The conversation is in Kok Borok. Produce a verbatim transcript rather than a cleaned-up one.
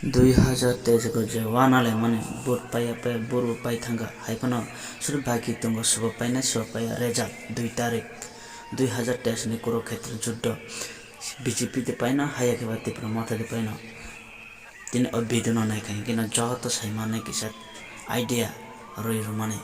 Dui hazar teis go je wana laimani vote paiya paiya vote bo pai thangkha, hai phano suri baki tongo, sobo painai sobo paiya. Result dui tarik dui hazar teis ni Kurukhetra juddo B J P de paino, haya khe ba Tipra Motha de paino. Tini o video no naikha hingke no joto sai mannai kisa idea rwi rwmani.